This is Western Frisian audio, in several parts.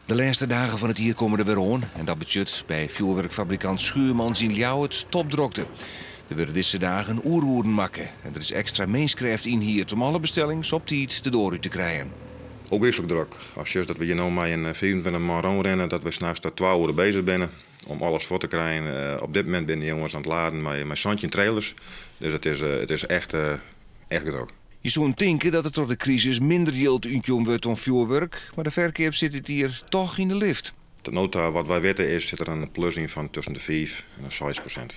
De lêste dagen fan it jier komme der wer oan en dat betsjut by fjoerwurkfabrikant Schuurmans yn Ljouwert topdrokte. Der wurde dizze dagen oeroeren makke en der is ekstra minskkrêft ynhierd om alle bestellings op tiid de doar út te krijen. Ôfgryslik drok. As sjochst dat we hjir no mei in 25 man rûnrinne, dat we nachts tot 2 oere beuzich binne om alles fuort te krijen. Op dit momint binne de jonges oan it laden mei 17 trailers. Dus it is echt drok. Je soene tinke dat der troch de krisis minder jild útjûn wurdt oan fjoerwurk, mar de ferkeap sit dit jier dochs yn de lift. De nota, wat wy witte is, sit der in plus yn fan tusken de 5 en 6%.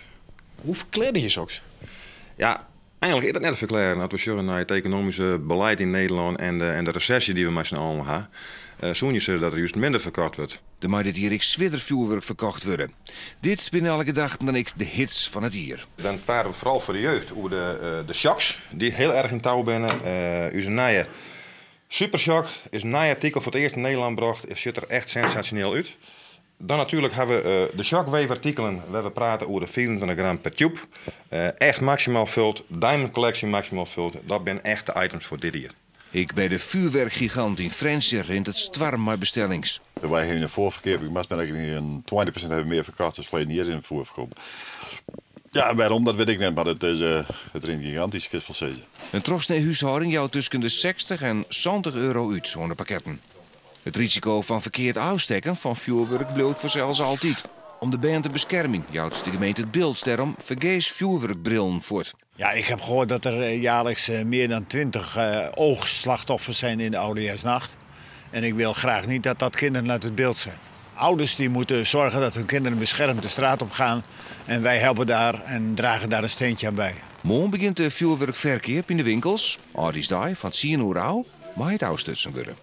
Hoe ferklearje je soks? Ja, eigentlik is dat net te ferklearjen. As we sjogge nei it ekonomyske belied yn Nederlân en de resesje dy't we mei syn allen ha, soene je sizze dat der just minder ferkocht wurdt. Der mei dit jier ek swierder fjoerwurk ferkocht wurde. Dit binne alle gedachten dan ek de hits fan it jier. Dan prate we foaral foar de jeugd oer de shocks, dy't hiel erch yn tou binne. Us nije Supershock is in nij artikel foar it earst yn Nederlân brocht. It sjocht der echt sensasjoneel út. Dan natuerlik ha we de Shockwave artikelen, wêr't we prate oer de 25 gram per tube. Echt maksimaal fuld, Diamond Collection maksimaal fuld. Dat binne echt de items foar dit jier. Ek by de fjoerwurkgigant yn Frjentsjer rint it stoarm mei bestellings. Wy hawwe yn de foarferkeap, ik moat mar in 20% hawwe mear ferkocht as ferleden jier yn de foarferkeap. Ja, en wêrom, dat wit ik net, mar it rint gigantysk, is wol sizze. In trochsnee húshâlding jout tusken de 60 en 70 euro út oan de pakketten. It risiko fan ferkeard ôfstekken fan fjoerwurk bliuwt fansels altyd. Om de bern te beskermjen jout de gemeente It Bilt dêrom fergees fjoerwurkbrillen fuort. Ja, ik heb gehoord dat er jaarlijks meer dan 20 oogslachtoffers zijn in de oudejaarsnacht. En ik wil graag niet dat dat kinderen uit het beeld zijn. Ouders die moeten zorgen dat hun kinderen beschermd de straat op gaan. En wij helpen daar en dragen daar een steentje aan bij. Moarn begjint de fjoerwurkferkeap yn de winkels. Aldjiersdei fan 10 oere ôf mei it ôfstutsen wurde.